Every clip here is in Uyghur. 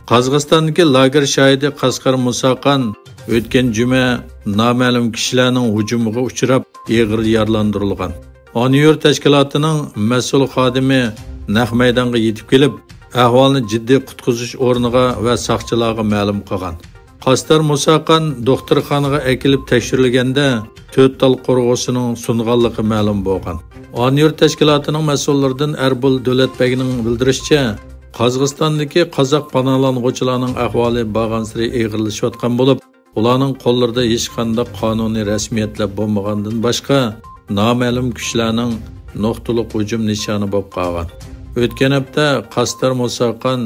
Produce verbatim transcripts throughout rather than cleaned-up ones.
قازاقىستاندىكى لاگېر شاھىتى قەسقەر مۇساخان ئۆتكەن جۈمە نامەلۇم كىشىلەرنىڭ ھۇجۇمىغا ئۇچراپ، ئېغىر يارىلاندۇرۇلغان. ئانا يۇرت تەشكىلاتىنىڭ مەسئۇل خادىمى نەق مەيدانغا يېتىپ كېلىپ، ئەھۋالنى جىددىي قۇتقۇزۇش ئورنىغا ۋە ساقچىلارغا مەلۇم قىلغان. قەسقەر مۇساخان دوختۇرخانىغا ئەكېلىپ تەكشۈرۈلگەندە، تۆت تال قورغىسىنىڭ سۇنغانلىقى مەلۇم بولغان. ئانا يۇرت تەشكىلاتىنىڭ مەسئۇللىرىدىن ئەربۇل دۆلەتبەگنىڭ بىلدۈرۈشىچە، قازاقىستاندىكى قازاق پاناھلانغۇچىلارنىڭ ئەھۋالى بارغانسېرى ئېغىرلىشىۋاتقان بولۇپ، ئۇلارنىڭ قوللىرىدا ھېچقانداق قانۇنىي رەسمىيەتلەر بولمىغاندىن باشقا، نامەلۇم كۈچلەرنىڭ نۇقتىلىق ھۇجۇم نىشانى بولۇپ قالغان. ئۆتكەن ھەپتە قەسقەر مۇساخان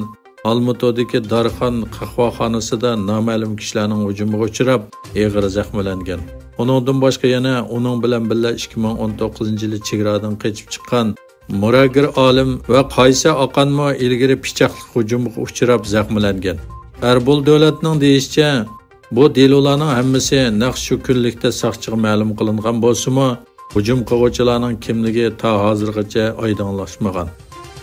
ئالمۇتىدىكى دارخان قەھۋەخانىسىدا نامەلۇم كىشىلەرنىڭ ھۇجۇمىغا ئۇچراپ، ئېغىر زەخىملەنگەن. ئۇنىڭدىن باشقا يەنە ئۇنىڭ بىلەن بىللە ئىككى مىڭ ئون توققۇزىنچى يىلى چېگرادىن قېچىپ چىققان مۇراگىر ئالىم ۋە قايسى ئاقانمۇ ئىلگىرى پىچاقلىق ھۇجۇمغا ئۇچراپ زەخىملەنگەن. ئەربۇل دۆلەتنىڭ دېيىشىچە، بۇ دېلولارنىڭ ھەممىسى نەق شۇ كۈنلۈكتە ساقچىغا مەلۇم قىلىنغان بولسىمۇ، ھۇجۇم قىلغۇچىلارنىڭ كىملىكى تا ھازىرغىچە ئايدىڭلاشمىغان.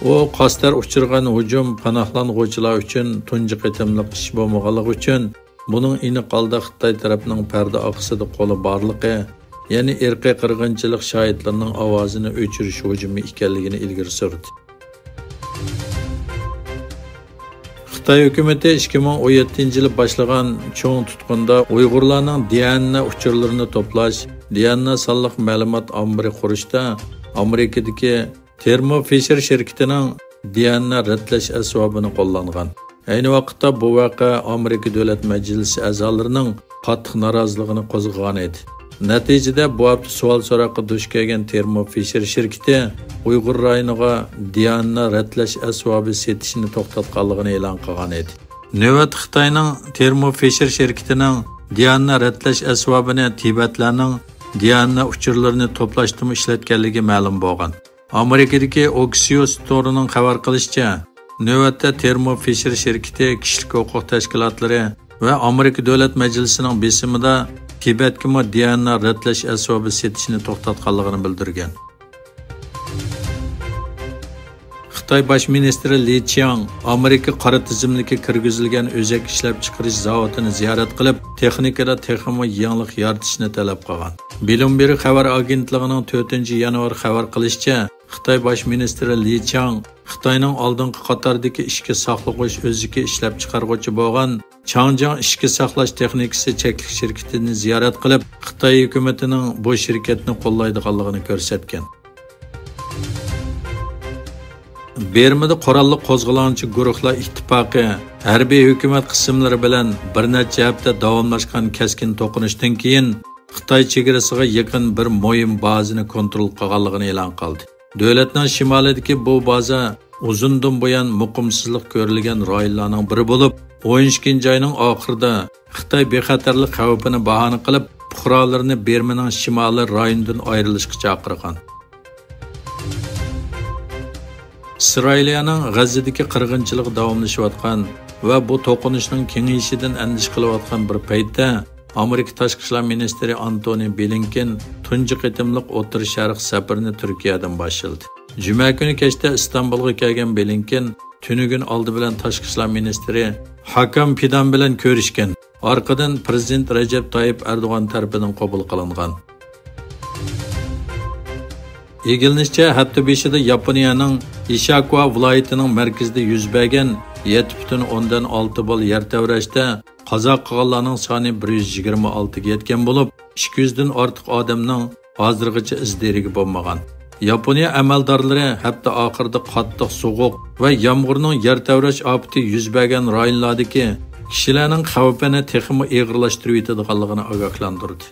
ئۇ قەسقەر ئۇچرىغان ھۇجۇم پاناھلانغۇچىلار ئۈچۈن تۇنجى قېتىملىق ئىش بولمىغانلىقى ئۈچۈن، بۇنىڭ ئېنىق ھالدا خىتاي تەرەپنىڭ پەردە ئارقىسىدا قولى بارلىقى، يەنى ئىرقىي قىرغىنچىلىق شاھىتلىرىنىڭ ئاۋازىنى ئۆچۈرۈش ھۇجۇمى ئىكەنلىكىنى ئىلگىرى سۈردى. خىتاي ھۆكۈمىتى ئىككى مىڭ ئون يەتتىنچى يىلى باشلىغان چوڭ تۇتقۇندا ئۇيغۇرلارنىڭ دىئەننە ئۇچۇرلىرىنى توپلاش، دىئەننە سانلىق مەلۇمات ئامبىرى قۇرۇشتا ئامېرىكىدىكى تېرمو فىشېر شىركىتىنىڭ دىئەننە رەتلەش ئەسۋابىنى قوللانغان. ئەينى ۋاقىتتا بۇ ۋەقە ئامېرىكا دۆلەت مەجلىسى ئەزالىرىنىڭ قاتتىق نارازىلىقىنى قوزغىغان ئىدى. نەتىجىدە، بۇ ھەپتە سوئال-سوراققا دۇچ كەلگەن تېرمو فىشېر شىركىتى ئۇيغۇر رايونىغا دىئەننە رەتلەش ئەسۋابى سېتىشنى توختاتقانلىقىنى ئېلان قىلغان ئىدى. نۆۋەتتە خىتاينىڭ تېرمو فىشېر شىركىتىنىڭ دىئەننە رەتلەش ئەسۋابىنى تىبەتلەرنىڭ دىئەننە ئۇچۇرلىرىنى توپلاشتىمۇ ئىشلەتكەنلىكى مەلۇم بولغان. ئامېرىكىدىكى ئوكسىيوس تورىنىڭ خەۋەر قىلىشىچە، نۆۋەتتە تېرمو فىشېر شىركىتى كىشىلىك ھوقۇق تەشكىلاتلىرى ۋە ئامېرىكا دۆلەت مەجلىسىنىڭ بېسىمىدا تىبەتكىمۇ دىئەننە رەتلەش ئەسۋابى سېتىشنى توختاتقانلىقىنى بىلدۈرگەن. خىتاي باش مىنىستىرى لى چياڭ ئامېرىكا قارا تىزىملىكى كىرگۈزۈلگەن ئۆزەك ئىشلەپچىقىرىش زاۋۇتىنى زىيارەت قىلىپ، تېخنىكىدا تېخىمۇ يېڭىلىق يارىتىشنى تەلەپ قىلغان. بلومبېرگ خەۋەر ئاگېنتلىقىنىڭ تۆتىنچى يانۋار خەۋەر قىلىشىچە، خىتاي باش مىنىستىرى لى چياڭ خىتاينىڭ ئالدىنقى قاتاردىكى ئىچكى ساقلىغۇچ ئۆزىكى ئىشلەپچىقارغۇچى بولغان چاڭجياڭ ئىچكى ساقلاش تېخنىكىسى چەكلىك شىركىتىنى زىيارەت قىلىپ، خىتاي ھۆكۈمىتىنىڭ بۇ شىركەتنى قوللايدىغانلىقىنى كۆرسەتكەن. بىرمىدا قوراللىق قوزغىلاڭچى گۇرۇھلار ئىتتىپاقى ھەربىي ھۆكۈمەت قىسىملىرى بىلەن بىر نەچچە ھەپتە داۋاملاشقان كەسكىن توقۇنۇشتىن كېيىن، خىتاي چېگرىسىغا يېقىن بىر مۇھىم بازىنى كونترول قىلغانلىقىنى ئېلان قىلدى. دۆلەتنىڭ شىمالىدىكى بۇ بازا ئۇزۇندىن بۇيان مۇقىمسىزلىق كۆرۈلگەن رايونلارنىڭ بىرى بولۇپ، ئون ئىككىنچى ئاينىڭ ئاخىرىدا خىتاي بىخەتەرلىك خەۋپىنى باھانە قىلىپ، پۇقرالىرىنى بىرمىنىڭ شىمالىي رايونىدىن ئايرىلىشقا چاقىرغان. ئىسرائىلىيەنىڭ غەززىدىكى قىرغىنچىلىقى داۋاملىشىۋاتقان ۋە بۇ توقۇنۇشنىڭ كېڭىيىشىدىن ئەندىشە قىلىۋاتقان بىر پەيتتە، ئامېرىكا تاشقى ئىشلار مىنىستىرى ئانتونى بلىنكېن تۇنجى قېتىملىق ئوتتۇرا شەرق سەپىرىنى تۈركىيەدىن باشلىدى. جۈمە كۈنى كەچتە ئىستانبۇلغا كەلگەن بلىنكېن تۈنۈگۈن ئالدى بىلەن تاشقى ئىشلار مىنىستىرى ھاكام فىدان بىلەن كۆرۈشكەن. ئارقىدىن پىرېزىدېنت رەجەپ تايىپ ئەردوغان تەرىپىدىن قوبۇل قىلىنغان. ئىگىلىنىشىچە، ھەپتە بېشىدا ياپونىيەنىڭ ئىشاكۇا ۋىلايىتىنىڭ مەركىزىدە يۈز بەرگەن يەتتە پۈتۈن ئوندىن ئالتە بال يەر تەۋرەشتە قازا قىلغانلارنىڭ سانى بىر يۈز يىگىرمە ئالتىگە يەتكەن بولۇپ، ئىككى يۈزدىن ئارتۇق ئادەمنىڭ ھازىرغىچە ئىز دېرىكى بولمىغان. ياپونىيە ئەمەلدارلىرى ھەپتە ئاخىرىدا قاتتىق سوغۇق ۋە يامغۇرنىڭ يەر تەۋرەش ئاپىتى يۈز بەرگەن رايونلاردىكى كىشىلەرنىڭ خەۋپىنى تېخىمۇ ئېغىرلاشتۇرۇۋېتىدىغانلىقىنى ئاگاھلاندۇردى.